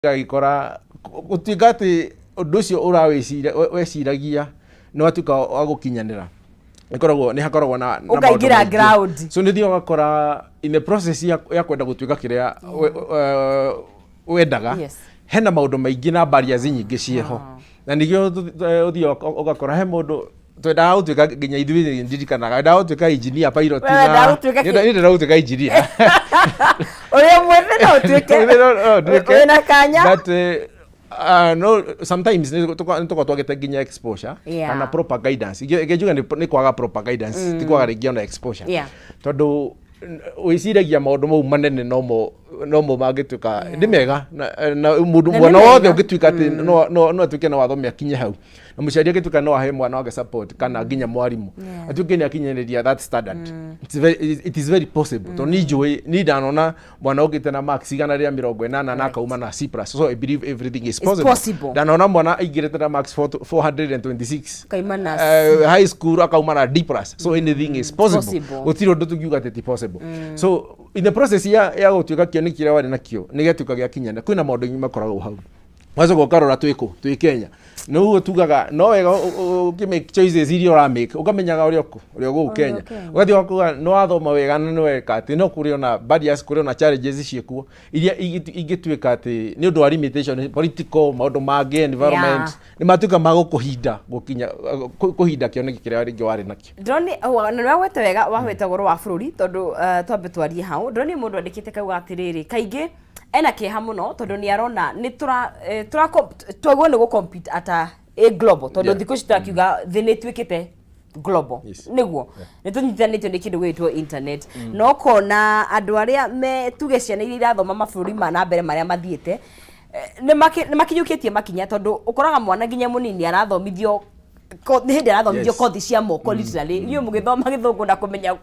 Gagĩkora gũtuĩka atĩ ũndũ ũcio ũrawĩciria weciragia nĩ watuĩka wa gũkinyanĩra, ĩkoragwo nĩ hakoragwo na maũndũ Ũkaingĩra maingĩ. ground. So nĩ ũthiaga ũgakora in the process ya kwenda gũtuĩka kĩrĩa wendaga, hena maũndũ maingĩ na barriers nyingĩ ciĩho, na nĩkĩo ũthiaga ũgakora he mũndũ twendaga gũtuĩka, nginya ithuĩ ndirikanaga wendaga gũtuĩka engineer, pilot. We wendaga gũtuĩka kĩ? Niĩ ndendaga gũtuĩka engineer. Ũrĩa mwĩthĩ no ũtuĩke. No nduĩke. Wĩna kanya. But no, sometimes nĩ tũkoragwo twagĩte nginya exposure kana proper guidance. Ingĩ njuge nĩ kwaga proper guidance, ti kwaga rĩngĩ ona exposure, tondũ wĩciragia maũndũ mau manene nomo mangĩtuĩka nĩ mega na mũndũ Na nĩ mwana wothe mega. ũngĩtuĩka atĩ no atuĩke no athome akinye hau, na mũciari agĩtuĩka no ahe mwana wake support kana nginya mwarimũ atuĩke nĩ akinyanĩria that standard, it is very possible, tondũ niĩ njũĩ, niĩ ndanona mwana ũkĩte na marks 180 na akauma na C+, so I believe everything is possible. Possible. Ndanona mwana aingĩrĩte na marks 426 Akauma na high school, akauma na D+, so anything is possible. Possible. Gũtirĩ ũndũ tũngiuga atĩ ti possible. So in the process ya gũtuĩka kĩoneki kĩrĩa warĩ nakĩo nĩ gĩatuĩka gĩakinyana, kwĩna maũndũ maingĩ makoragwo hau. Wacoka ũkarora twĩkũ, twĩ Kenya, nĩguo tugaga no wega ũkĩ-make choices iria ũramake, ũkamenyaga ũrĩa ũkũ ũrĩa gũkũ Kenya. Kenya. Ũgathiĩ ũgakuga nĩ wathoma wega na nĩ weka atĩ no kũrĩ ona barriers, kũrĩ ona challenges ciĩkuo iria ingĩtuĩka atĩ nĩ ũndũ wa limitation, political, maũndũ mangĩ, environment, nĩ matuĩka ma gũkũhinda gũkinya kũhinda kĩoneki kĩrĩa rĩngĩ warĩ nakĩo. Ndĩroni na nĩwagwete wega, wahweta ũhoro wa bũrũri, tondũ twambe twarie hau. Ndĩroni mũndũ andĩkĩte kauga atĩrĩrĩ, kaingĩ ena kĩeha mũno tondũ nĩ arona nĩ tũra tũra twagwo nĩ gũ compete at a global, tondũ thikũ ici tũrakiuga thĩ nĩ ĩtuĩkĩte global. Nĩguo nĩ tũnyitithanĩtio nĩ kĩndũ gĩgwĩtwo internet, na ũkona andũ arĩa me tuge ciana iria irathoma mabũrũri ma na mbere marĩa mathiĩte, nĩ makinyũkĩtie makinya, tondũ ũkoraga mwana nginya mũnini arathomithio nĩ hĩndĩ arathomithio kothi cia moko. Literally, inyuĩ mũgĩthoma gĩthũngũ na kũmenya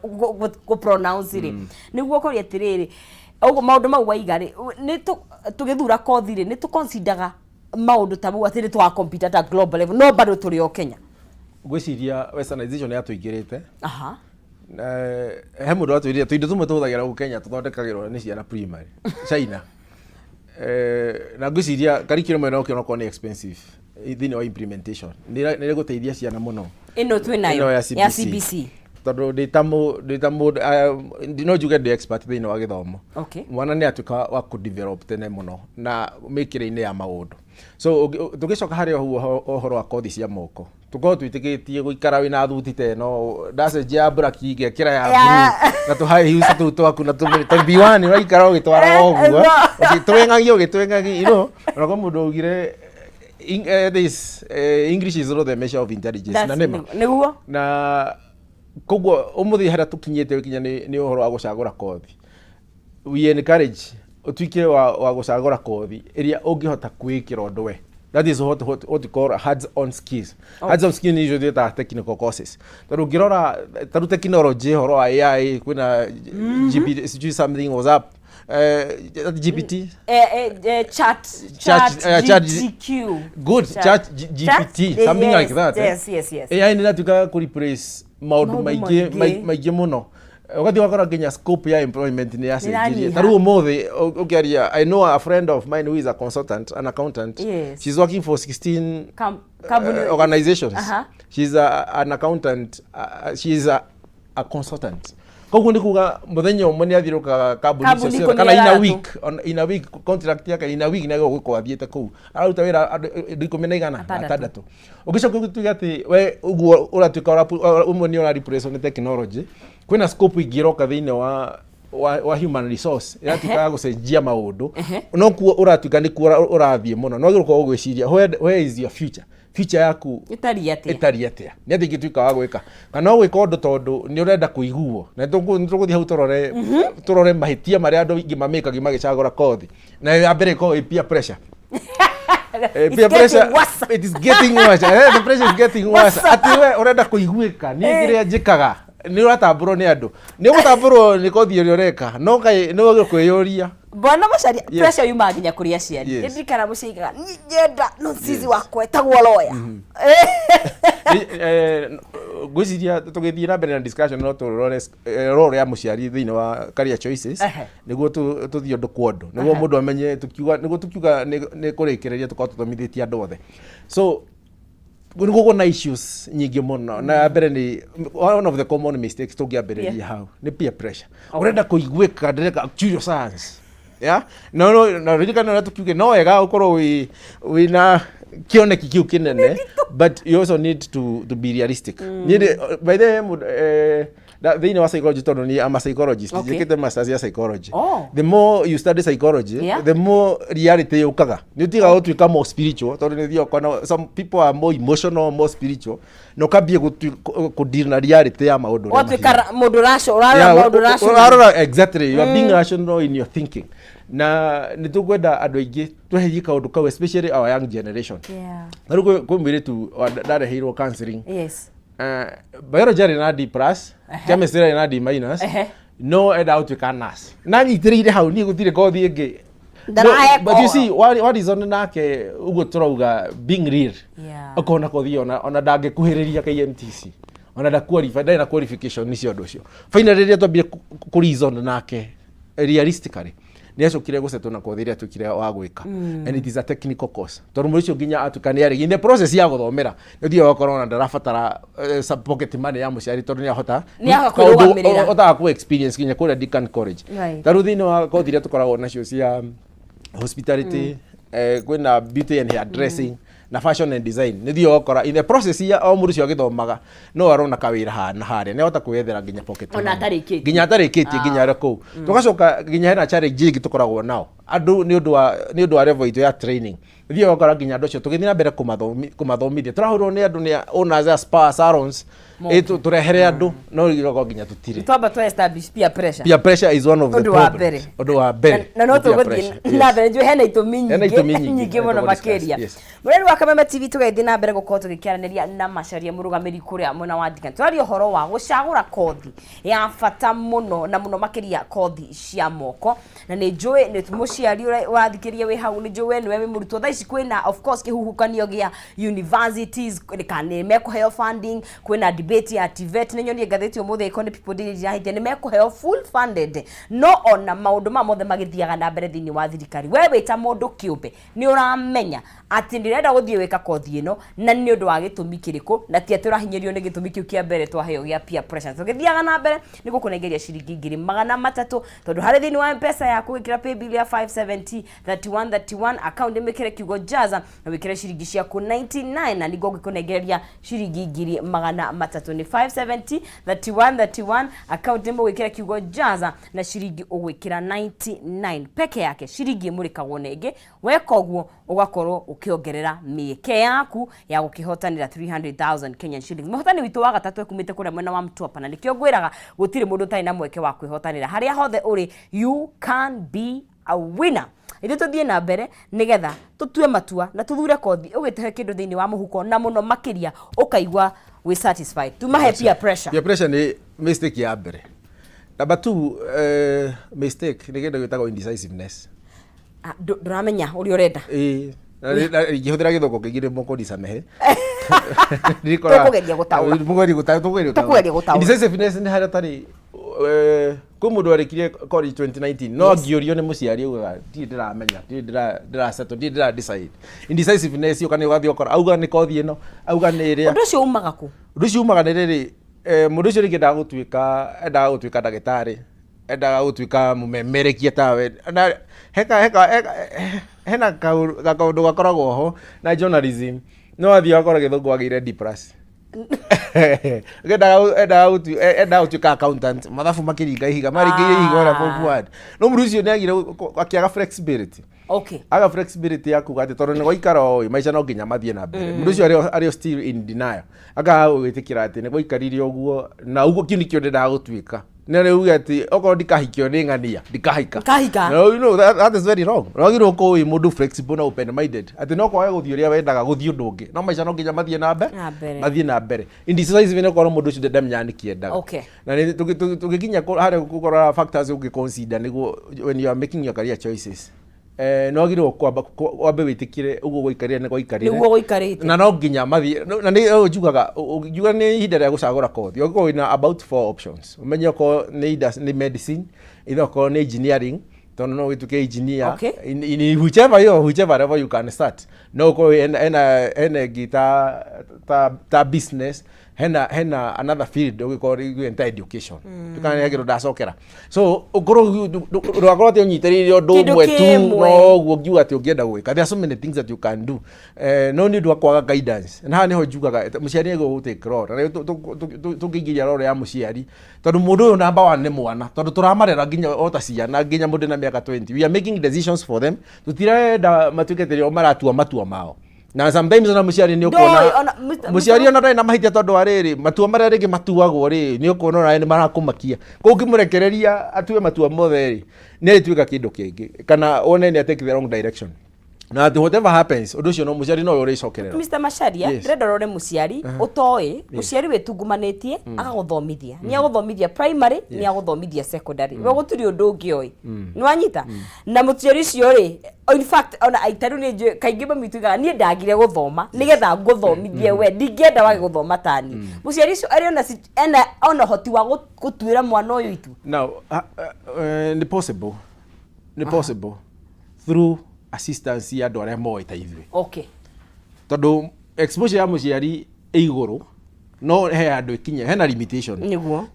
gũ pronounce rĩ, nĩguo ũkoria atĩrĩrĩ, ũguo maũndũ mau waiga rĩ, nĩ tũgĩthura kothi rĩ, nĩ tũconsideraga maũndũ ta mau atĩ nĩ tũga compete ta global level, no bado tũrĩ o Kenya? Ngwĩciria westernization yatũingĩrĩte. He mũndũ watwĩrire tũindo tũmwe tũhũthagĩra gũkũ Kenya tũthondekagĩrwo nĩ ciana primary China. Na ngwĩciria curriculum ĩno ũkĩona okorwo nĩ expensive thĩinĩ wa implementation, nĩ ĩgũteithia ciana mũno. Ĩno twĩ nayo? Ĩno ya ya CBC. CBC. Tondũ ndĩ ta mũndũ, no njuge ndĩ expert thĩinĩ wa gĩthomo. Mwana nĩ atuĩka wa kũ-develop tene mũno na mĩkĩre-inĩ ya maũndũ. So tũgĩcoka harĩ ũguo ũhoro wa kothi cia moko, tũkorwo twĩtĩkĩtie gũikara wĩna thuti ta ĩno, ndacenjia ya black ngekĩra ya blue na tũ high heels tũu twaku na tũ B1 ũraikara ũgĩtwaraga ũguo ũgĩtweng'agia ũgĩtweng'agia, ona kwa mũndũ augire this English is not the measure of intelligence, na nĩma. Na koguo ũmũthĩ harĩa tũkinyĩte kinya nĩ ũhoro wa gũcagũra kothi, we encourage ũtuĩke wa gũcagũra kothi ĩrĩa ũngĩhota kwĩĩkĩra ũndũ we. That is what we call hands on skills. Hands on skills nĩ icio twĩtaga technical courses, tondũ ũngĩrora tarĩu technology, ũhoro wa AI, kwĩna GPT, sijui something was up, GPT. Chat Chat, chat chat GTQ. Good. Chat GPT, something like that, eh? Yes. AI nĩ ĩratuĩka kũ replace maũndũ Maũndũ maingĩ maingĩ. Maingĩ mũno. Ũgathiĩ ũgakora nginya scope ya employment nĩ yacenjirie. Nĩranyiha. Ta rĩu ũmũthĩ ũkĩaria, I know a friend of mine who is a consultant, an accountant. She's working for 16 kambuni organizations. She's an accountant, she's a consultant. Koguo nĩ kuga mũthenya ũmwe nĩ athiũrũkaga kambuni icio Kambuni ciothe ikũmi kana in a na ithathatũ. week, in a week contract yake, in a week nĩ agũkorwo athiĩte kũu araruta wĩra andũ 11 Atandatũ. Atandatũ. Ũgĩcoka ũgĩtuĩka atĩ we ũguo ũratuĩka ũmwe nĩ ũra replace nĩ technology, kwĩna scope ingĩ ĩroka thĩinĩ wa human resource ĩratuĩka ya gũcenjia maũndũ. No kuo ũratuĩka nĩkuo ũrathiĩ mũno, no wagĩrĩirwo gũkorwo ũgwĩciria where is your future, future yaku ĩtariĩ atĩa? Ĩtariĩ atĩa, nĩ atĩ ingĩtuĩka wa gwĩka kana no gwĩka ũndũ tondũ nĩ ũrenda kũiguo. Na nĩ tũgũthiĩ hau tũrore mahĩtia marĩa andũ aingĩ mamĩkagia magĩcagũra kothi, na ya mbere ĩkoragwo ĩ peer pressure. It's Peer pressure, getting worse. It is getting worse. The pressure is getting worse. Atĩ we ũrenda kũiguĩka niĩ kĩrĩa njĩkaga nĩ ũratambũrwo nĩ andũ, nĩ ũgũtambũrwo nĩ kothi ĩrĩa ũreka, no kaĩ nĩ wagĩrĩirwo kwĩyũria. Bwana Macharia, pressure yumaga nginya kũrĩ aciari. Ndirikana mũciĩ aigaga niĩ nyenda no sisi wakwa etagwo lawyer. Ngwĩciria tũgĩthiĩ na mbere na discussion no tũrore role ya mũciari thĩinĩ wa career choices, nĩguo tũthiĩ ũndũ kwa ũndũ, nĩguo mũndũ amenye tukiuga, nĩguo tukiuga nĩ kũrĩkĩrĩria tũkorwo tũthomithĩtie andũ othe. So nĩguo na issues nyingĩ mũno, na ya mbere nĩ one of the common mistakes tũngĩambĩrĩria hau nĩ peer pressure. Ũrenda kũiguĩka, ndĩreka actuarial science, yeah? No na ririkana ũrĩa tũkiuge, no wega ũkorwo wĩna kĩoneki kĩu kĩnene, but you also need to be realistic. Niĩ by the way, thĩinĩ wa psychology, tondũ ni I'm a psychologist, njĩkĩte masters ya psychology, the more you study psychology, the more reality yũkaga. Nĩ ũtigaga gũtuĩka more spiritual, tondũ nĩ ũthiaga ũkona some people are more emotional, more spiritual, na ũkambia kũ-deal na reality ya maũndũ ũrĩa Watuĩka mahiana. Mũndũ ũrarora Yeah, maũndũ rational. Ũrarora, exactly, you are being rational in your thinking. Na nĩ tũkwenda andũ aingĩ tweherie kaũndũ kau, especially our young generation. Na rĩu kwĩ mũirĩtu ndareheirwo counseling. Biology arĩ na D plus, chemistry arĩ na D minus, no enda gũtuĩka nurse na nyitĩrĩire hau, niĩ gũtirĩ kothi ĩngĩ. Ndarahe No, but you koro. see, what is on nake ũguo tũrauga being real, ũkona kothi ona ndangĩkuhĩrĩria KMTC, ona nda qualify, ndarĩ na qualification cia ũndũ ũcio. Finally, rĩrĩa twambire kũ reason nake realistically, nĩ acokire gũcetwo na kothi ĩrĩa atuĩkire wa gwĩka, and it is a technical course, tondũ mũndũ ũcio nginya atuĩka nĩ arĩ in the process ya gũthomera, nĩ ũthiaga ũgakora ona ndarabatara some pocket money ya mũciari, tondũ nĩ ahota Nĩ ahota kaũndũ kwĩrũgamĩrĩra. Ũtaga kũ experience nginya kũrĩa Deakin College. Ta rĩu thĩinĩ wa kothi iria tũkoragwo nacio cia hospitality, kwĩna beauty and hair dressing na fashion and design, nĩ thiaga ũgakora in the process ya o mũndũ ũcio agĩthomaga no arona kawĩra haha na harĩa, nĩ ahota kwĩyethera nginya pocket Ona money. atarĩkĩtie. Nginya atarĩkĩtie, nginya arĩ kũu. Tũgacoka nginya hena challenge ĩngĩ tũkoragwo nao andũ nĩ ũndũ wa level itũ ya training. Thiaga ũgakora nginya andũ acio tũgĩthiĩ na mbere kũmathomithia, tũrahũrwo nĩ andũ nĩ owners a spa salons, tũrehere andũ, no igoko nginya tũtirĩ. Twamba twa establish peer pressure. Peer pressure is one of the Ũndũ wa problems. mbere. Ũndũ wa mbere Na no nĩ peer tũgũthiĩ pressure. na mbere, njũĩ hena itũmi Hena itũmi nyingĩ nyingĩ, nyingĩ mũno tũgũ discuss, makĩria. Mũreri wa Kameme TV, tũgagĩthiĩ na mbere gũkorwo tũgĩkĩaranĩria na Macharia, mũrũgamĩrĩri kũrĩa mwena wa Thika. Tũraria ũhoro wa gũcagũra kothi ya bata mũno, na mũno makĩria kothi cia moko. Na nĩ njũĩ nĩ mũciari ũrĩa ũrathikĩrĩria wĩ hau, nĩ njũĩ we nĩwe wĩ mũrutwo thaa ici. Kwĩna of course kĩhuhũkanio gĩa universities kana nĩ mekũheo funding, kwĩna debate ya TVET. Nĩ nyonie ngathĩti ũmũthĩ ĩko nĩ People Daily ndĩrahĩtia, nĩ mekũheo full funded. No ona maũndũ maya mothe magĩthiaga na mbere thĩinĩ wa thirikari, we wĩ ta mũndũ kĩũmbe nĩ ũramenya atĩ ndĩrenda gũthiĩ gwĩka kothi ĩno na nĩ ũndũ wa gĩtũmi kĩrĩkũ, na ti atĩ ũrahinyĩrio nĩ gĩtũmi kĩu kĩa mbere twaheo gĩa peer pressure. Tũgĩthiaga na mbere nĩ gũkũnengeria ciringi 300,000, tondũ harĩ thĩinĩ wa Mpesa yaku wĩkĩra paybill ya 570 31 31, account mĩkĩre kiugo jaza na wĩkĩre ciringi ciaku 99, na ningĩ ũngĩkũnengereria ciringi 300,000 nĩ 570 31 31, account nĩ mũgwĩkĩra kiugo jaza na ciringi ũgwĩkĩra 99 peke yake. Ciringi ĩmũrĩkagwo na ĩngĩ. Weka ũguo ũgakorwo ũkĩongerera mĩeke yaku ya gũkĩhotanĩra 300,000 Kenyan shillings. Mũhotani witũ wa gatatũ ekumĩte kũrĩa mwena wa Mtwapa, na nĩkĩo ngwĩraga gũtirĩ mũndũ ũtarĩ na mweke wa kwĩhotanĩra. Harĩa hothe ũrĩ, you can be a winner. Ithuĩ tũthiĩ na mbere nĩgetha tũtue matua na tũthure kothi ũgĩtũhe kĩndũ thĩinĩ wa mũhuko, na mũno makĩria ũkaigua wĩ satisfied. Tumahe peer pressure. Peer pressure nĩ mistake ya mbere. Number two, mistake nĩ kĩndũ gĩtagwo indecisiveness. Ah, ndũramenya ũrĩa ũrenda. Ĩĩ, na ingĩhũthĩra gĩthũngũ kĩingĩ nĩ mũkũnisamehe. Tũkũgeria gũtaũra. Mũgerie gũtaũra, tũkũgeria. Tũkũgeria gũtaũra. Indecisiveness nĩ harĩa ũtarĩ, kwĩ mũndũ warĩkirie college 2019, no angĩũrio nĩ mũciari augaga, "Ndirĩ ndĩramenya, ndirĩ ndĩrasettle, ndirĩ ndĩra decide." Indecisiveness yũka nĩ ũgathiĩ ũkora auga nĩ kothi ĩno, auga nĩ ĩrĩa. Ũndũ ũcio umaga kũ? Ũndũ ũcio umaga nĩ rĩrĩ, mũndũ ũcio rĩngĩ endaga gũtuĩka ndagĩtarĩ, endaga gũtuĩka mũmemerekia tawe, na heka heka heka- hena kaũndũ gakoragwo ho na journalism, no athiĩ agakora gĩthũngũ agĩire D plus. Endaga gũtuĩka accountant, mathabu makĩringa ihiga, maringĩire ihiga ona form one. No mũndũ ũcio nĩ agire akĩaga flexibility. Aga flexibility ya kuga atĩ tondũ nĩ gwaikara ũĩ maica no nginya mathiĩ na mbere. Mũndũ ũcio arĩ o still in denial, akaga gwĩtĩkĩra atĩ nĩ gwaikarire ũguo na ũguo kĩu nĩkĩo ndendaga gũtuĩka, na rĩu atĩ okorwo ndikahikio nĩ ng'ania ndikahika. Ndikahika. No, you know that is very wrong. Wagĩrĩirwo gũkorwo wĩ mũndũ flexible na open minded, atĩ no kwage gũthiĩ ũrĩa wendaga gũthiĩ ũndũ ũngĩ, no maica no nginya mathiĩ na mbere. Na mbere. Mathiĩ na mbere. Indecisive nĩ ũkorwo mũndũ ũcio ndamenyaga nĩkĩ endaga. Na nĩ tũgĩkinya harĩa gũkorora factors ũngĩ consider nĩguo when you are making your career choices. Nĩ wagĩrĩirwo kwamba wambe wĩtĩkĩre ũguo gwaikarire nĩ gwaikarire. Nĩguo gũikarĩte. Na no nginya mathiĩ na nĩ ũũ njugaga, njuga nĩ ihinda rĩa gũcagũra kothi, ũngĩkorwo wĩna about four options, ũmenye okorwo nĩ nĩ medicine, either okorwo nĩ engineering, tondũ no ũgĩtuĩke engineer in whichever yo whichever level you can start. No ũkorwo hena ĩngĩ ta business, hena another field ũgĩkorwo rĩu ta education, tukana kĩndũ ndacokera. So ũkorwo ndũgakorwo atĩ ũnyitĩrĩire ũndũ Kĩndũ ũmwe tu. Kĩmwe. Noguo ngiuga atĩ ũngĩenda gwĩka, there are so many things that you can do, no nĩ ũndũ wa kwaga guidance, na haha nĩho njugaga mũciari nĩguo gũ take role, na rĩu tũngĩingĩria role ya mũciari, tondũ mũndũ ũyũ number one nĩ mwana, tondũ tũramarera nginya o ta ciana, nginya mũndũ na mĩaka 20, we are making decisions for them. Tũtirenda matuĩke atĩ nĩo maratua matua mao, na sometimes ona mũciari nĩ ũkuona Ndũĩ, ona mũciari ona ndarĩ na mahĩtia, tondũ wa rĩrĩ, matua marĩa rĩngĩ matuagwo rĩ, nĩ ũkuona onawe nĩ marakũmakia. Koguo ũngĩmũrekereria atue matua mothe rĩ, nĩ arĩtuĩka kĩndũ kĩngĩ, kana wone nĩ take the wrong direction, na atĩ whatever happens, ũndũ ũcio no mũciari nowe ũrĩcokerera. Mr. Macharia, Yes. ndĩrenda ũrore mũciari ũtoĩ, mũciari wĩtungumanĩtie agagũthomithia, nĩ agũthomithia primary, nĩ agũthomithia secondary, we gũtirĩ ũndũ ũngĩ oĩ, nĩ wanyita? Na mũciari ũcio rĩ, in fact ona aita rĩu nĩ njũĩ kaingĩ mami tugaga, "Niĩ ndagire gũthoma nĩgetha ngũthomithie, we ndingĩenda wage gũthoma tani." Mũciari ũcio arĩ ona ena ona ũhoti wa gũtuĩra mwana ũyũ itua? Now, nĩ possible through assistance ya andũ arĩa moĩ ta ithuĩ, tondũ exposure ya mũciari ĩ igũrũ, no he handũ ĩkinye hena limitation.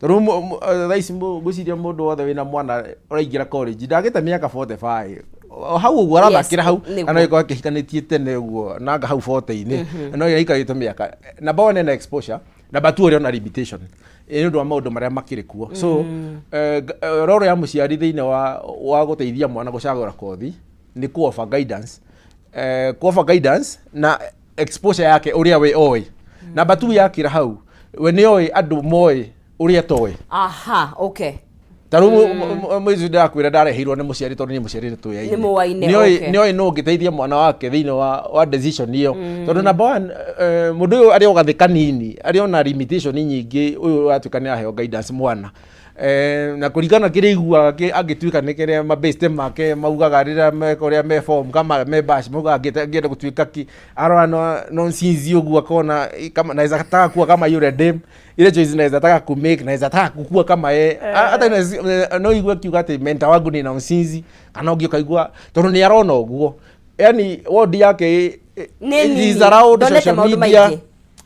Tondũ thaa ici ngwĩciria mũndũ wothe wĩna mwana ũraingĩra college ndagĩte mĩaka 45 o hau ũguo arathakĩra hau, na no ĩkorwo akĩhikanĩtie tene ũguo nanga hau 40-inĩ, no ĩraikarĩte mĩaka. Number one, ena exposure. Number two, ũrĩ ona limitation nĩ ũndũ wa maũndũ marĩa makĩrĩ kuo. So role ya mũciari thĩinĩ wa gũteithia mwana gũcagũra kothi nĩ ku offer guidance, ku offer guidance na exposure yake ũrĩa we oĩ. Number two, yakĩra hau, we nĩ oĩ andũ moĩ ũrĩa toĩ. Aha, okay. Ta rĩu mũici ndĩrakwĩra ndareheirwo nĩ mũciari, tondũ niĩ mũciari nĩ tũyaine. Nĩ mũwaine, Nĩoĩ okay. Nĩoĩ nũ ũngĩteithia mwana wake thĩinĩ wa decision ĩyo, tondũ number one, mũndũ ũyũ arĩ o gathĩ kanini, arĩ ona limitation nyingĩ. Ũyũ ũratuĩka nĩ aheo guidance mwana, na kũringana kĩrĩa aiguaga angĩtuĩka nĩ kĩrĩa mabeste make maugaga rĩrĩa me kũrĩa me form kama me bash, maugaga angĩenda gũtuĩka ki, arora no nsinzi ũguo akona kama naweza taka kuwa kama yule dem, ile choice naweza taka ku make, naweza taka kukua kama ye. Hata no igue akiuga atĩ mentor wangu ni nonsinzi, kana ũngĩ ũkaigua tondũ nĩ arona ũguo, yani wodi yake Nĩ it nini. is around Ndonete social maũndũ media, maingĩ.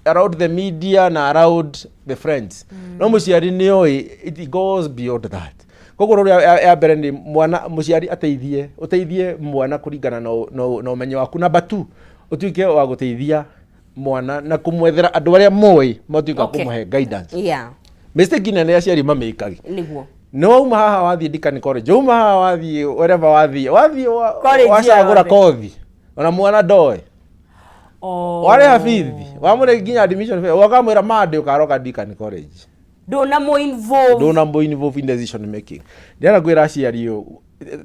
Around the media na around the friends. No mũciari nĩ oĩ it goes beyond that. Koguo rũrĩa ya mbere nĩ mwana, mũciari ateithie, ũteithie mwana kũringana na ũmenyo waku. Number two, ũtuĩke wa gũteithia mwana na kũmwethera andũ arĩa moĩ matuĩka kũmũhe guidance. Mistake nene aciari mamĩkagi, nĩ wauma haha wathiĩ Deakin College, wauma haha wathiĩ wherever wathiĩ College wacagũra yothe. Kothi ona mwana ndoĩ. Warĩha bithi, wamũrĩhi nginya admission fee, wakamwĩra mande ũkaroka Deakin College. Ndũna mũ involve. Ndũna mũ involve in decision making. Ndĩrenda kwĩra aciari ũũ,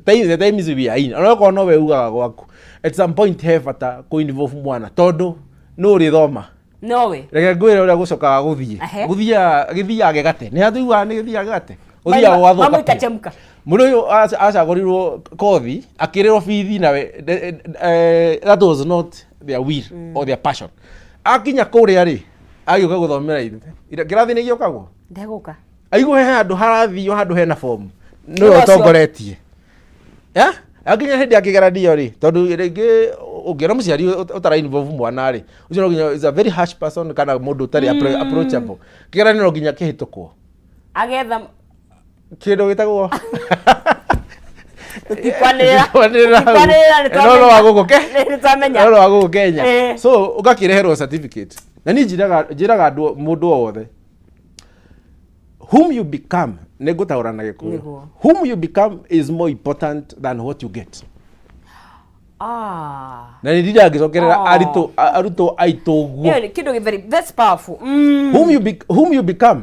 the times we are in, ona okorwo nowe ugaga gwaku, at some point he bata kũ involve mwana, tondũ nũ ũrĩthoma? Nowe. Reke ngwĩre ũrĩa gũcokaga gũthiĩ. Gũthiaga, gĩthiaga gĩgate. Nĩ hatuiguaga nĩ gĩthiaga gĩgate, gũthiaga Mamwe gũgathũka biũ. Ikachemka. Mũndũ ũyũ acagũrirwo kothi, akĩrĩrwo bithi, nawe that was not their will or their passion. Akinya kũrĩa rĩ, agĩũka gũthomera ithe kĩrathi nĩ gĩũkagwo. Ndegũka. Aigua he handũ harathio, handũ hena fomu, nĩwe Nĩwe ũcio. ũtongoretie. Ya? Akinya hĩndĩ ya kĩgeranio rĩ, tondũ rĩngĩ ũngĩona mũciari ũtara involve mwana rĩ, ũcio no nginya is a very harsh person, kana mũndũ ũtarĩ approachable. Kĩgeranio no nginya kĩhĩtũkwo. Agetha Kĩndũ gĩtagwo Tũtikwanĩrĩra. Tũtikwanĩrĩra hau. Tũtikwanĩrĩra, nĩ No, no, wa gũkũ ke Nĩ twamenya. No, no, wa gũkũ Kenya. So ũgakĩreherwo certificate, na niĩ njĩraga andũ, mũndũ o wothe, whom you become, nĩ ngũtaũra na Gĩkũyũ, whom you become is more important than what you get. Na nĩ ndindaga ngĩcokerera arutwo aitũ ũguo. Ĩyo nĩ kĩndũ gĩ very, that's powerful. Whom you become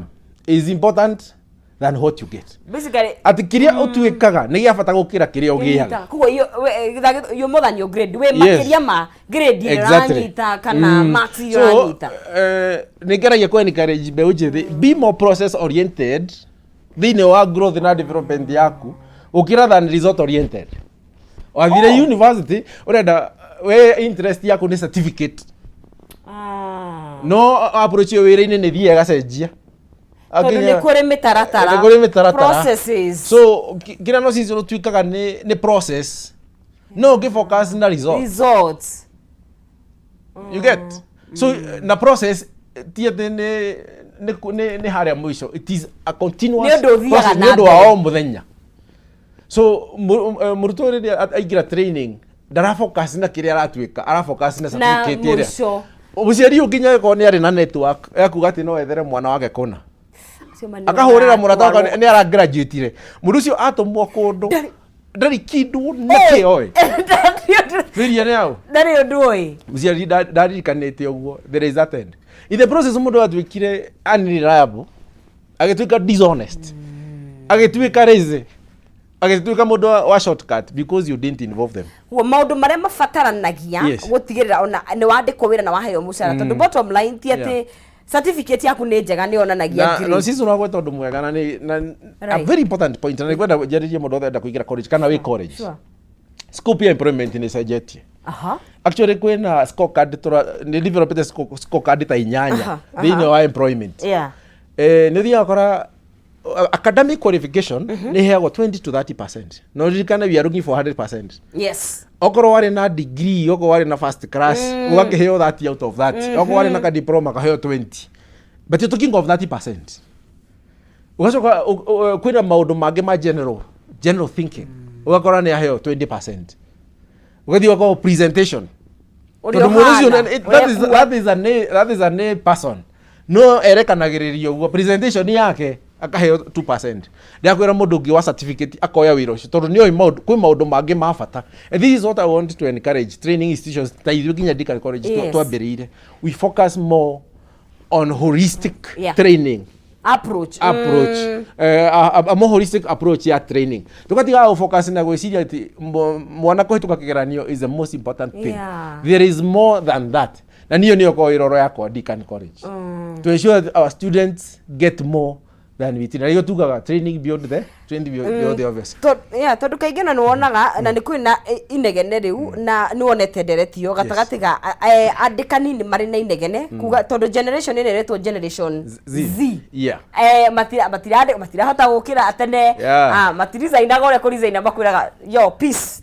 is important than what you get. Basically atĩ kĩrĩa ũtuĩkaga nĩ gĩa bata gũkĩra kĩrĩa ũgĩaga. Koguo you're more than your grade, wĩ makĩria ma grade ĩrĩa ũranyita kana marks iria So ũranyita. Nĩ ngeragia kũ encourage mbeũ njĩthĩ, be more process oriented thĩinĩ wa growth na development yaku gũkĩra than result oriented. Wathire Oh. university ũrenda we interest yaku nĩ certificate. Ah. No approach ĩyo wĩra-inĩ nĩ thiĩ ĩgacenjia. Tondũ nĩ kũrĩ mĩtaratara. Nĩ kũrĩ mĩtaratara. Processes. So kĩrĩa no cicio tuĩkaga nĩ process. No ũngĩ focus na result. Results. You get? So na process ti atĩ nĩ harĩa mũico. It is a continuous Nĩ ũndũ ũthiaga process, na nĩ ũndũ wa mbere. o mũthenya. So mũrutwo rĩrĩa aingĩra training ndarafocus na kĩrĩa aratuĩka, arafocus na Na certificate ĩrĩa. mũico. Mũciari ũyũ nginya angĩkorwo nĩ arĩ na network ya kuga atĩ no ethere mwana wake kũna. Acio ma nĩ Akahũrĩra mũrata wakwa maratwarwo. nĩ aragraduatire. Mũndũ ũcio atũmwo kũndũ ndarĩ kĩndũ nakĩ oĩ. Thĩria nĩ aũ? Ndarĩ ũndũ oĩ. Mũciari ndaririkanĩte ũguo. There is that end. In the process mũndũ atuĩkire unreliable, agĩtuĩka dishonest, agĩtuĩka lazy, agĩtuĩka mũndũ wa shortcut because you didn't involve them. Guo maũndũ marĩa mabataranagia gũtigĩrĩra ona nĩ wandĩkwo wĩra na waheo mũcara, tondũ bottom line ti atĩ certificate yaku nĩ njega nĩ yonanagia Na no grade. sisi ũragweta ũndũ mwega na nĩ na a very important point, na nĩngwenda njarĩrie mũndũ wothe enda kũingĩra college kana wĩ college. Scope ya employment nĩ ĩcenjetie. Actually kwĩna scorecard tũra nĩ developete scorecard ta 8 thĩinĩ wa employment. Nĩ ũthiaga ũgakora academic qualification nĩ ĩheagwo 20 to 30%. No ririkane we are looking for 100%. Okorwo warĩ na degree, okorwo warĩ na first class, ũgakĩheo 30 out of 30. Okorwo warĩ na ka diploma kaheo 20. But you're talking of 30%. Ũgacoka kwĩna maũndũ mangĩ ma general thinking. Ũgakora nĩ aheo 20%. Ũgathiĩ ũgakorwo presentation. Ũrĩa Tondũ mũndũ ũcio ũhana, that is ũrĩa that is an A person. No erekanagĩrĩria ũguo presentation yake akaheo 2%. Ndakwĩra mũndũ ũngĩ wa certificate akoya wĩra ũcio tondũ nĩoĩ maũndũ, kwĩ maũndũ mangĩ ma bata. And this is what I want to encourage training institutions ta ithuĩ nginya Deakin College twambĩrĩire. We focus more on holistic training approach. Approach. A more holistic approach ya training. Tukatiga gũ focus na gwĩciria atĩ mwana kũhĩtũka kĩgeranio is the most important thing. There is more than that. Na niyo nĩyo korwo ĩroro yakwa Deakin College. To ensure that our students get more than we think. Na nĩkĩo tugaga training beyond the training beyond the obvious. Yeah, tondũ kaingĩ na nĩwonaga na nĩ kwĩna inegene rĩu na nĩwonete ndereti ĩyo gatagatĩ ga andĩkani nĩ marĩ na inegene kuga tondũ generation ĩno ĩretwo generation Z. Z. Matirahota gũkĩra tene. Matirizainaga ũrĩa kũrizaina makwĩraga yo peace.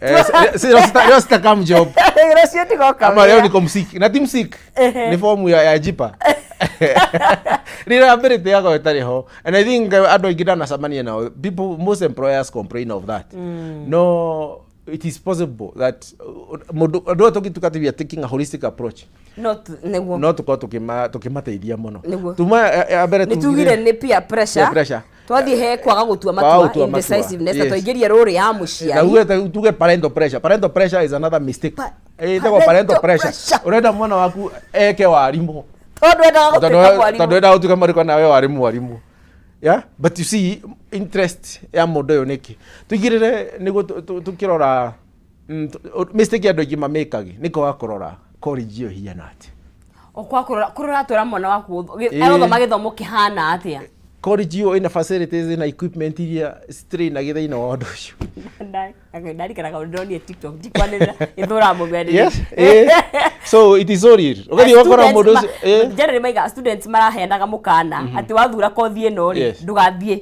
Leo sitakam job. Rũciũ ndigoka Ama leo wĩra. niko msik. Na ti msik. Ni fomu ya jipa. Reliability yako ĩtarĩ ho. And I think andũ aingĩ ndanacemania nao. People, most employers complain of that. No, it is possible that mũndũ andũ aya tũngĩtuĩka atĩ we are taking a holistic approach. No nĩguo. No tũkorwo tũkĩmateithia mũno. Nĩguo. Tuma ya mbere nĩ tugire nĩ peer pressure. Peer pressure. Twathiĩ he kwaga gũtua Kwaga matua, gũtua matua. indecisiveness, na twaingĩria rũrĩ ya mũciari. Na tuge parental pressure. Parental pressure is another mistake. Ĩtagwo Parental parental pressure. pressure. Ũrenda mwana waku eke warimũ. Tondũ endaga gũtuĩka mwarimũ. Tondũ endaga gũtuĩka mwarimũ kana we warĩ mwarimũ. Yeah? But you see, interest ya mũndũ ũyũ nĩkĩ? Tũigĩrĩre nĩguo tũkĩrora, mistake ya andũ aingĩ mamĩkagi nĩ kwaga kũrora college ĩyo ĩhiana atĩa. O kwa kũrora twĩra mwana waku arothoma gĩthomo kĩhana atĩa. College ĩyo ĩna facilities, ĩna equipment iria citrainagĩ thĩinĩ wa ũndũ ũcio. Ndarikanaga ũndũ ndonire TikTok, ndikwanĩrĩra ĩthũraga mũgeni. Yes, So it is so real. Ũgathiĩ ũgakora mũndũ ũcio, Generally maiga students maraheanaga mũkana atĩ wathura kothi ĩno rĩ, ndũgathiĩ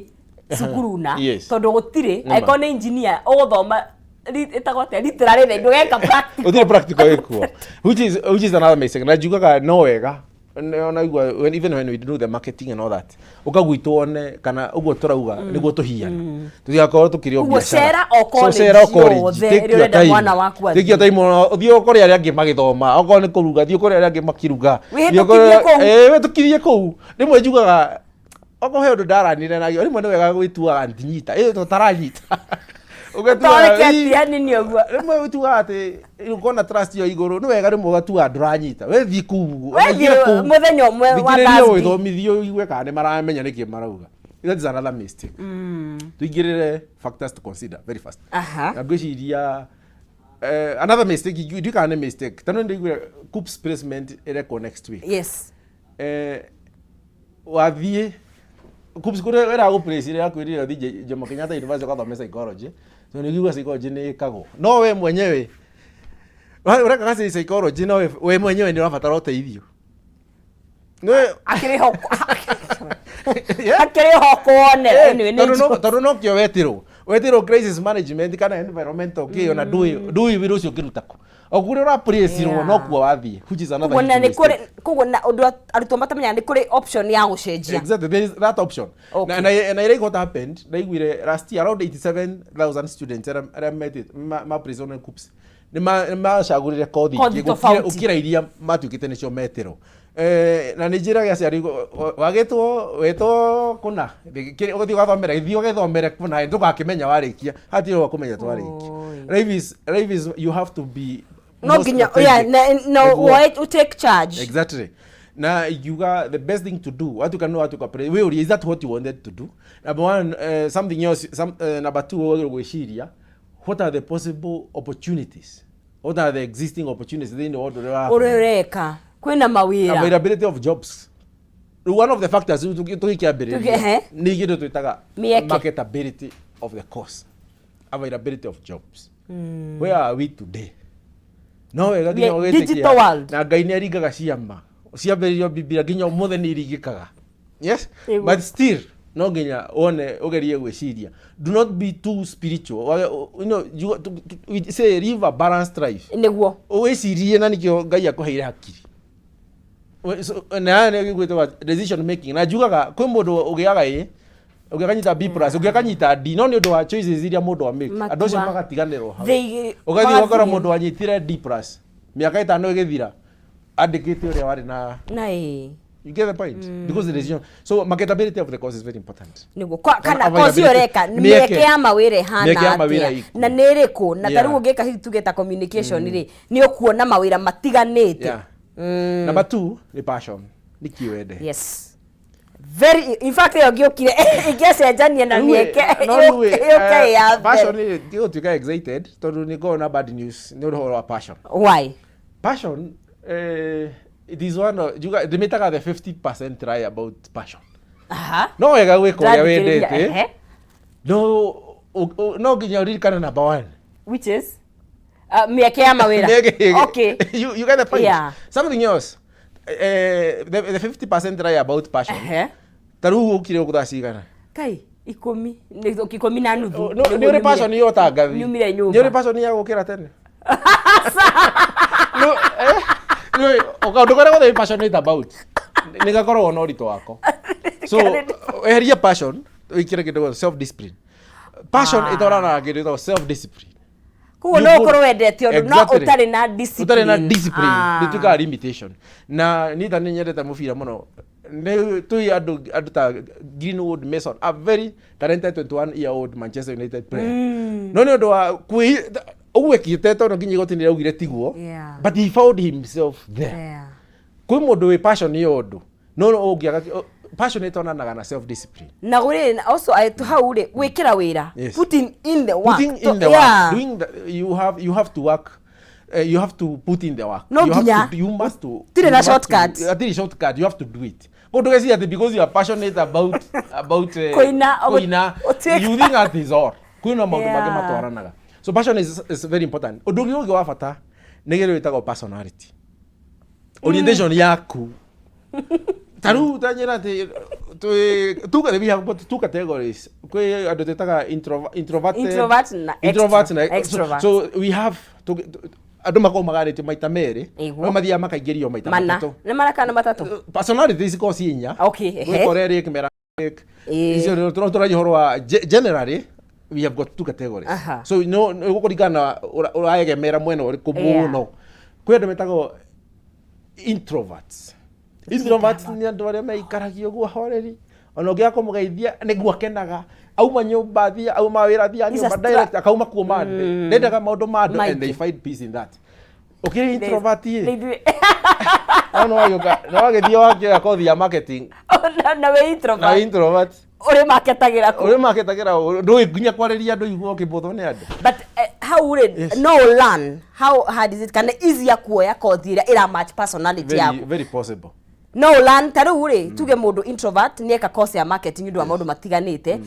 cukuru na tondũ gũtirĩ, angĩkorwo nĩ engineer ũgũthoma ĩtagwo atĩa, literally ndũgeka practical. Gũtirĩ practical ĩkuo. Which is another mistake. Na njugaga no wega. Ona igua, even when we do the marketing and all that, ũkagwitwo one kana ũguo tũrauga nĩguo tũhiana tũtigakorwo tũkĩrĩ o Ũguo biacara. cera o So college cera o college, yothe take ĩrĩa your ũrenda time. mwana waku athiĩ. Take your time mũno, ũthiĩ ũkore arĩa angĩ magĩthoma, okorwo nĩ kũruga, thiĩ ũkore arĩa angĩ makĩruga. Wĩhĩtũkirie Thiĩ ũkore kũu. Wĩhĩtũkirie kũu. Rĩmwe njugaga okorwo he ũndũ ndaranire nagĩo, rĩmwe nĩ wega gwĩtuaga ndinyita, tũtaranyita. Ũgatuaga, Twareke athiĩ hanini ũguo. Rĩmwe ũtuaga atĩ ũkona trust yo igũrũ, nĩ wega rĩmwe ũgatuaga ndũranyita. We thiĩ kũu ũguo, We ona ingĩra thiĩ kũu. mũthenya ũmwe wa Thikĩrĩria Thursday. ũgĩthomithio ũigue kana nĩ maramenya nĩkĩ marauga. That is another mistake. Tũingĩrĩre factors to consider very fast. Na ngwĩciria, another mistake, ndiũĩ kana nĩ mistake. Tondũ nĩ ndaiguire KUCCPS placement ĩrekwo next week. Wathiĩ KUCCPS kũrĩa ĩragũ place ĩrĩa yakwĩrire ũthiĩ Jomo Kenyatta University ũgathome psychology. Tondũ nĩ ngiuga psychology nĩ ĩkagwo, no we mwenyewe ũrekaga psychology, no we mwenyewe nĩ ũrabatara ũteithio. Akĩrĩ ho. Akĩrĩ ho kuone. Anyway, nĩ Tondũ tondũ nokĩo wetirwo crisis management kana environmental kĩ, ona ndũĩ wĩra ũcio ũngĩruta kũ, o kũrĩa ũraplaceirwo. No kuo wathiĩ, which is another Koguo na huge nĩ kũrĩ mistake. Koguo na ũndũ arutwo matamenyaga, nĩ kũrĩ option ya gũcenjia. Exactly, there is that option. Na ira what happened, ndaiguire last year around 87,000 students arĩa metĩtwo ma prison KUCCPS nĩ macagũrire kothi Kothi ingĩ tofauti. Gũkĩra iria matuĩkĩte nĩcio metĩrwo. Na nĩ njĩraga aciari, wagĩtwo wĩtwo kũna, ũgĩthiĩ ũgathomera, gĩthiĩ ũgĩthomere kũna, ndũgakĩmenya warĩkia, hatirĩ wa kũmenya twarĩkia. Life is you have to be No most nginya authentic. Yeah, na Nĩguo. woe take charge. Exactly. Na ingiuga the best thing to do, watuĩka no watuĩka wĩũrie, is that what you wanted to do? Number one. Something else, number two, wagĩrĩirwo gwĩciria, what are the possible opportunities, what are the existing opportunities thĩinĩ wa ũndũ ũrĩa ũrĩa ũreka, kwĩna mawĩra? Availability of jobs. Rĩu one of the factors rĩu tũgĩkĩambĩrĩria nĩ kĩndũ twĩtaga Mĩeke. marketability of the course, availability of jobs. Where are we today? No wega nginya Yeah, ũgĩtĩkia digital world. Na Ngai nĩ aringaga ciama ciambĩrĩrio Biblia, nginya ũmũthĩ nĩ iringĩkaga, yes. But still no nginya wone, ũgerie gwĩciria. Do not be too spiritual. We say live a balanced life. Wĩcirie, na nĩkĩo Ngai akũheire hakiri. Na nĩ gwĩtwo decision making. Na njugaga kwĩ mũndũ ũgĩaga A, ũngĩ akanyita B+, ũngĩ akanyita D, no nĩ ũndũ wa choices iria mũndũ amake, andũ acio Matua. magatiganĩrwo hau. Ũgathiĩ ũgakora Magathiĩ. Mũndũ wanyitire D+, mĩaka 5 ĩgĩthira, andĩkĩte ũrĩa warĩ na Na ĩ. You get the point? Because the decision, so marketability of the course is very important. Niguo kana Availability. kosi ũreka, Mĩeke. mĩeke ya mawĩra ĩhana Mĩeke ya mawĩra atĩa ĩkuo. na nĩ ĩrĩkũ, na ta rĩu ũngĩka hihi tuge ta communication rĩ, nĩ ũkuona mawĩra matiganĩte. Number two nĩ passion, nĩkĩ wende. Yes, very. In fact, ĩyo ngĩũkire ingĩacenjania na mĩeke No rĩu yũke ya passion mbere. nĩ ndigũtuĩka excited tondũ nĩ ngoragwo na bad news nĩ ũhoro wa passion. Why? Passion, it is one of juga ndĩmĩtaga the 50% lie about passion. No wega gwĩka ũrĩa Ndĩrathikĩrĩria, wendete, no no nginya ũririkane number one. Which is mĩeke ya mawĩra. You get the point? Yeah. Something else, the 50% lie about passion, ta rĩu ũkire ũkũ thaa cigana? Kai, 10 nĩ 10:30. No, nĩ ũrĩ passion ya ũtangathi? Nyumire nyũmba. Nĩ ũrĩ passion ya gũkĩra tene? No, nĩ kaũndũ karĩa gothe wĩ passionate about nĩ gakoragwo na ũritũ wako. So eheria passion, wĩkĩre kĩndũ self discipline. Passion ĩtwaranaga na kĩndũ gĩtagwo self discipline. Koguo no ũkorwo wendete ũndũ no ũtarĩ na discipline. Ũtarĩ na discipline, nĩ tuĩkaga limitation. Na niĩ ta nĩ nyendete mũbira mũno, nĩ tũi andũ ta Greenwood Mason, a very talented 21-year-old Manchester United player, no nĩ ũndũ wa kwĩ ũguo ekĩte, tondũ nginya igoti nĩ raugire tiguo, but he found himself there. Kwĩ mũndũ wĩ passion ya ũndũ, no ũngĩaga passion, ĩtonanaga na self discipline. Na gũrĩ also hau rĩ, gwĩkĩra wĩra. Putting in the work. Putting in the work, doing the, you have to work, you have to put in the work. No You have nginya. to, you must to Tirĩ you na must shortcut. Hatirĩ shortcut. You have to do it. Mũndũ geciria atĩ because you are passionate about Kũina, kũina, you think that is all. Kwĩna maũndũ mangĩ matwaranaga. So passion is very important. Ũndũ ũngĩ wa bata nĩ kĩndũ gĩtagwo personality orientation yaku. Ta rĩu tanyĩra atĩ twĩ two, we have got two categories. Kwĩ andũ twĩtaga introverted, Introvert na introvert na extrovert. So we have andũ makoragwo maganĩtio maita merĩ, no mathiaga makaingĩrio maita Mana. matatũ. Nĩ mana kana matatũ? Personality cikoragwo ciĩ inya. Gwĩ choleric, melancholic. Icio tũraria ũhoro wa generally we have got two categories. So no nĩ gũkũringana na ũraegemera mwena ũrĩkũ mũno. Kwĩ andũ metagwo introverts. Introverts nĩ andũ arĩa meikaragia ũguo horeri, ona ũngĩaga kũmũgeithia nĩguo akenaga. Auma nyũmba athiĩ, auma wĩra athiĩ Is a nyũmba direct, akauma kuo mande, ndendaga maũndũ ma andũ, and Maingĩ. they find peace in that. Ũkĩrĩ introvert ĩ, Nĩ ithuĩ. no nĩwagĩũka nĩwagĩthiĩ wakĩoya kothi ya marketing Na wĩ na introvert. Introvert. Ũrĩ maketagĩra kũ? Ũrĩ marketagĩra ndũĩ nginya kwarĩria andũ, igua ũkĩbũthwo nĩ andũ. But hau rĩ, no learn, how hard is it kana easier kuoya kothi ĩrĩa ĩra match personality Very, yaku? very possible. No learn. Ta rĩu rĩ, tuge mũndũ introvert nĩ eka course ya marketing nĩ ũndũ wa maũndũ matiganĩte.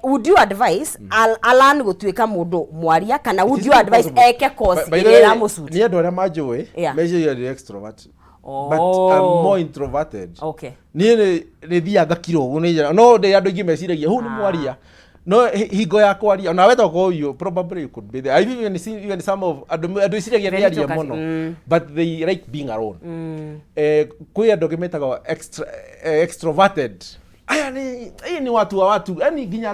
Would you advise Alan gũtuĩka mũndũ mwaria, kana would It is you not advise possible. eke course By the ĩrĩa way, ĩramũsuit? Nĩ andũ arĩa manjũĩ meciria ndĩ extrovert, but I'm more introverted. Niĩ nĩ thiaga ngakira ũguo nĩ njĩra, no ndĩ andũ aingĩ meciragia huu nĩ mwaria, no hingo ya kwaria ona we tokorwo you probably you could be there. I've even seen even some of andũ meciragia nĩ Very aria talkative. mũno, but they like being alone. Kwĩ andũ angĩ metagwo extroverted. Aya nĩ ĩĩ nĩ watu wa watu, yani nginya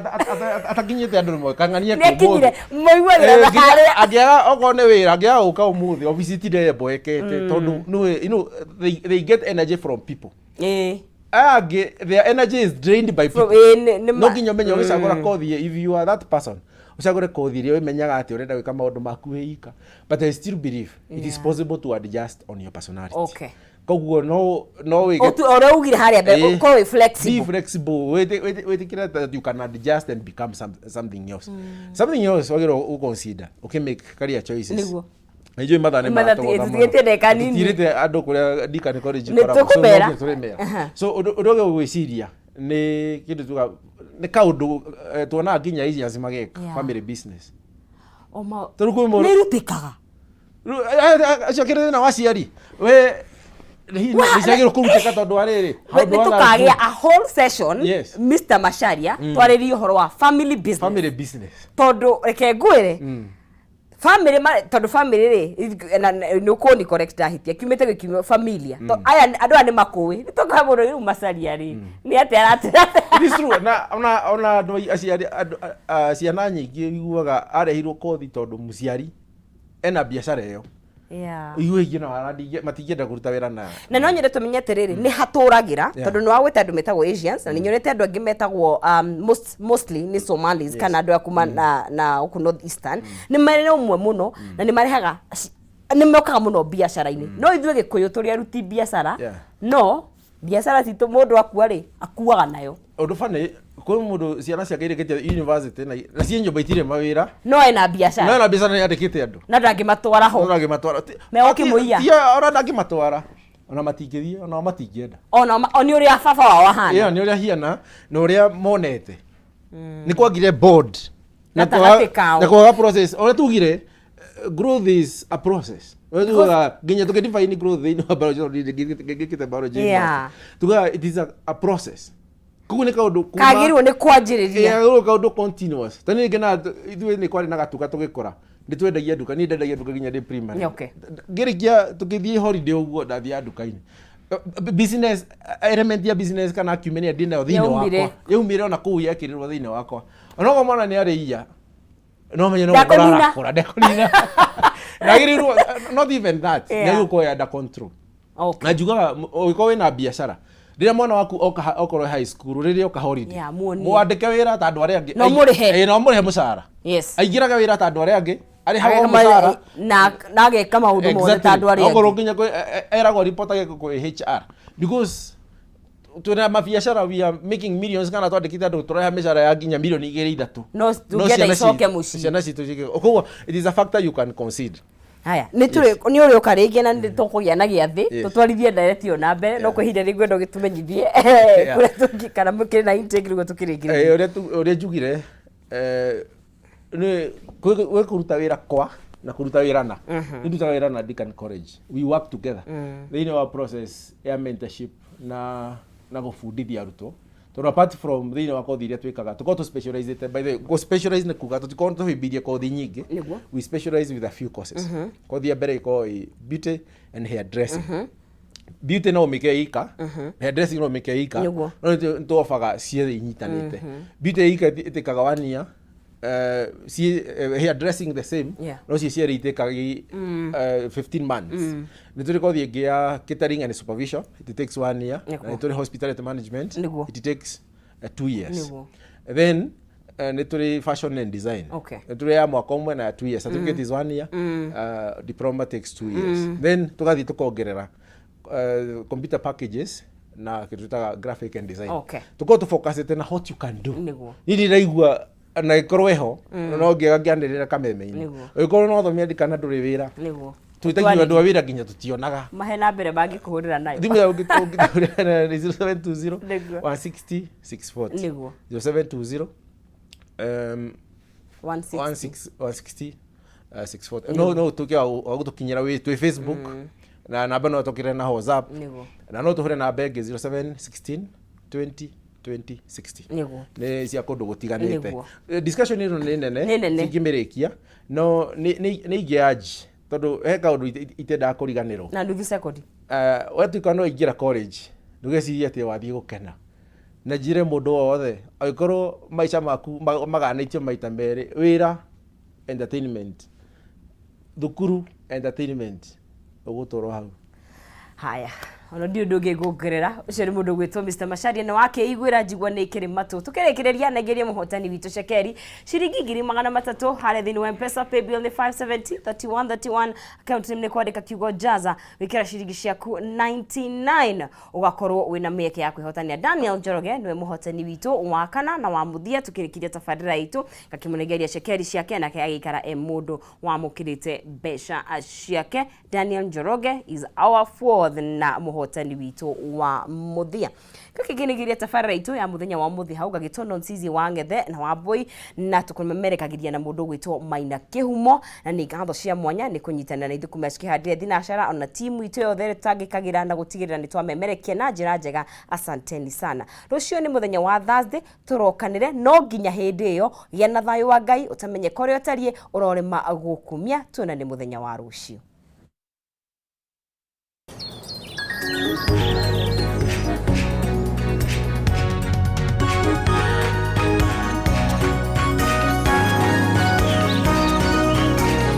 atakinyĩte andũ rĩmwe kang'ania. Nĩ akinyire mũiguagĩra na harĩa. Angĩaga okorwo nĩ wĩra, angĩaga gũka ũmũthĩ obici itinde mboekete, tondũ nĩwe they get energy from people. Aya angĩ, their energy is drained by people. Nĩ No nginya ũmenye ũgĩcagũra kothi, if you are that person, ũcagũre kothi ĩrĩa ũmenyaga atĩ ũrenda gwĩka maũndũ maku wĩ ika, but I still believe it is possible to adjust on your personality. Koguo no wĩke Ũrĩa ugire harĩa mbere, ũkorwo wĩ be flexible. Flexible. Wĩtĩkĩre that you can adjust and become something else, something else wagĩrĩirwo gũ-consider ũkĩ-make career choices. Nĩnjũĩ mathaa nĩ Mathaa maratũgũtha mũno. tũtigĩtie ndagĩka nini. Tũtirĩte andũ kũrĩa Deakin College Nĩ ĩkoragwo. So, no tũkũmera. nginya tũrĩmera. So ũndũ ũngĩ ũgwĩciria nĩ kĩndũ tuga nĩ kaũndũ tuonaga nginya Asians mageka, family business. Tondũ kwĩ mũndũ Nĩ irutĩkaga. Rĩu, acio kĩrĩ thĩna wa aciari we hihi nĩ ciagĩrĩirwo kũrutĩka tondũ wa rĩrĩ Nĩ tũkagĩa a whole session, Mr Macharia, twarĩrie ũhoro wa family business. Family business. Tondũ reke ngwĩre, family tondũ family rĩ nĩ ũkũni correct ndahĩtia, kiumĩte gĩkiumio familia. Aya andũ aya nĩ makũĩ, nĩ tũkaga mũno. Rĩu Macharia rĩ, nĩ atĩa aratwĩra? It is true. Na ona andũ aciari andũ ciana nyingĩ iguaga arehirwo kothi tondũ mũciari ena biacara ĩyo. Igue ingĩ no matingĩenda kũruta wĩra na Na no nyende tũmenye atĩrĩrĩ, nĩ hatũragĩra, tondũ nĩ wagwĩta andũ metagwo Asians, na nĩ nyonete andũ angĩ metagwo mostly nĩ Somalis kana andũ a kuma na gũkũ North Eastern, nĩ marĩ na ũmwe mũno na nĩ marehaga nĩ mokaga mũno biacara-inĩ. No ithuĩ Gĩkũyũ tũrĩ aruti biacara, no biacara citũ mũndũ akua rĩ, akuaga nayo. Ũndũ bani kwĩ mũndũ ciana ciake irĩkĩtie university na ciĩ nyũmba itirĩ mawĩra, no ena no biacara, ena biacara, nĩ yandĩkĩte andũ. Na ndangĩmatwara ho. No ndangĩmatwara. Megũkĩmũiya. Ti ona ndangĩmatwara, ona matingĩthiĩ, ona matingĩenda. Ona o nĩ ũrĩa baba wao ahana. Ĩyo nĩ ũrĩa hiana na ũrĩa monete nĩ kwagire board na Gatagatĩ kao. Na kwaga process ũrĩa tugire, growth is a process. Ũrĩa tugaga nginya tũkĩ-define growth thĩinĩ wa biology, tondũ ngĩkĩte biology university. Tugaga it is a process, koguo nĩ kaũndũ Kagĩrĩirwo nĩ kwanjĩrĩria. Ĩĩ, kaũndũ continuous. Ta niĩ ngenaga ithuĩ nĩ kwarĩ na gatuka tũgĩkũra, nĩ twendagia nduka, niĩ ndendagia nduka nginya ndĩ primary. Ngĩrĩkia tũgĩthiĩ holiday ũguo ndathiaga nduka-inĩ. Business element ya business kana acumen ĩrĩa ndĩ nayo thĩinĩ Yaumire. wakwa yaumire ona kũu, yekĩrirwo thĩinĩ wakwa. Onokorwo mwana nĩ arĩ iya, no menye no Ndekũnina. gũkũra arakũra, ndekũnina. Nagĩrĩirwo not even that, nĩagĩrĩirwo gũkorwo under control. Na njugaga ũngĩkorwo wĩna biacara, rĩrĩa mwana waku oka okorwo high school, rĩrĩa oka holiday, Yeah, muonie. mwandĩke wĩra ta andũ arĩa angĩ. No mũrĩhe. Ĩĩ, no mũrĩhe mũcara. Aingĩraga wĩra ta andũ arĩa angĩ, arĩhagwo mũcara. Na ageka maũndũ mothe ta andũ arĩa Okorwo angĩ. nginya eragwo report agekwo kwĩ HR, because twĩna mabiacara, we are making millions, kana twandĩkĩte andũ tũreha mĩcara ya nginya milioni 2, 3. No tũngĩenda ciana icoke mũciĩ. Ciana citũ koguo it is a factor you can consider. Haya, nĩ tũrĩ nĩ ũrĩ ũka rĩngĩ na nĩ tũkũgĩa na gĩathĩ tũtwarithie ndereti ĩyo na mbere, no kwĩ ihinda rĩngĩ ngwenda ũgĩtũmenyithie kũrĩa tũngĩ kana mũkĩrĩ na intake nĩguo tũkĩrĩkĩrĩrie. Ũrĩa njugire, nĩ gwĩ kũruta wĩra kwa na kũruta wĩra na nĩ ndutaga wĩra na Deakin College. We work together thĩinĩ wa process ya mentorship na gũbundithia arutwo, tondũ apart from thĩinĩ wa kothi iria twĩkaga, tũkorwo tũ specialized. By the way, gũ specialize nĩ kuga tũtikorwo tũhĩmbĩirie kothi nyingĩ. We specialize with a few courses. Kothi ya mbere ĩkoragwo ĩ beauty and hair dressing. Beauty no ũmĩke ika, hair dressing no ũmĩke ika, no nĩ tũobaga cierĩ inyitanĩte. Beauty ika ĩtĩkaga one year, hair dressing the same, no cio cierĩ itĩkaga 15 months. Nĩ tũrĩ kothi ĩngĩ ya catering and supervision, it takes one year. Na nĩ tũrĩ hospitality management, it takes 2 years. Then nĩ tũrĩ fashion and design. Nĩ tũrĩ ya mwaka ũmwe na ya 2 years. Certificate is one year, diploma takes 2 years. Then tũgathiĩ tũkongerera computer packages na kĩndũ twĩtaga graphic and design. Tũkorwo tũfocusĩte na what you can do. Niĩ ndĩraigua na ĩkorwo ĩho no ngĩaga ngĩanĩrĩra kameme-inĩ, ũngĩkorwo no thomia ndikana ndũrĩ wĩra, twĩtagio andũ a wĩra nginya tũtionaga. Mahe na mbere mangĩkũhũrĩra nayo. Thimũ ya ũngĩtũhũrĩra nĩ 0720 160 640. 0720 160. 16 160 640. No tuke wa gũtũkinyĩra wĩ twĩ Facebook, na namba no tũkĩre na WhatsApp. Na no tũhũre namba ĩngĩ 0716 20 20 60. Nĩ cia kũndũ gũtiganĩte. Discussion ĩno nĩ nene. Nĩ nene. Cingĩmĩrĩkia no nĩ ingĩanji tondũ he kaũndũ itendaga kũriganĩrwo. Na nuthu sekondi. Watuĩka no ingĩra college, ndũgecirie atĩ wathiĩ gũkena, na njĩre mũndũ wothe angĩkorwo maica maku maganĩtio maita merĩ, wĩra entertainment, thukuru entertainment, ũgũtũrwo hau. Haya, ona ndiũ ũndũ ũngĩ nguongerera. Ũcio nĩ mũndũ ũgwĩtwo Mr Macharia na wakĩiguĩra njigua nĩ ĩkĩrĩ matũ. Tũkĩrĩkĩrĩria, nengerie mũhotani witũ cekeri ciringi 300,000 harĩa thĩinĩ wa Mpesa. Paybill nĩ 570 31 31, account name nĩ kwandĩka kiugo Jaza, wĩkĩra ciringi ciaku 99, ũgakorwo wĩna mĩeke ya kwĩhotania. Daniel Njoroge nĩwe mũhotani witũ wa kana na wa mũthia tũkĩrĩkĩria tabarĩra itũ, ngakĩmũnengeria cekeri ciake, nake agĩikara e mũndũ wamũkĩrĩte mbeca ciake. Daniel Njoroge is our fourth na mũhotani witũ wa mũthia. Gakĩkĩnĩgĩria tabarĩra itũ ya mũthenya wa mũthĩ hau, gagĩtwo Nonsizi wa Ng'ethe na wa Mbũi, na tũkũmemerekagĩria na mũndũ ũgwĩtwo Maina Kĩhumo, na nĩ ngatho cia mwanya nĩ kũnyitanĩra na ithuĩ kuma cikĩhandire thinacara, ona timu itũ yothe ĩrĩa tũtangĩkagĩra na gũtigĩrĩra nĩ twamemerekia na njĩra njega. Asanteni sana. Rũciũ nĩ mũthenya wa Thursday, tũrokanĩre. No nginya hĩndĩ ĩyo, gĩa na thayũ wa Ngai, ũtamenye korĩa ũtariĩ ũrorĩma gũkumia. Tuonane mũthenya wa rũciũ.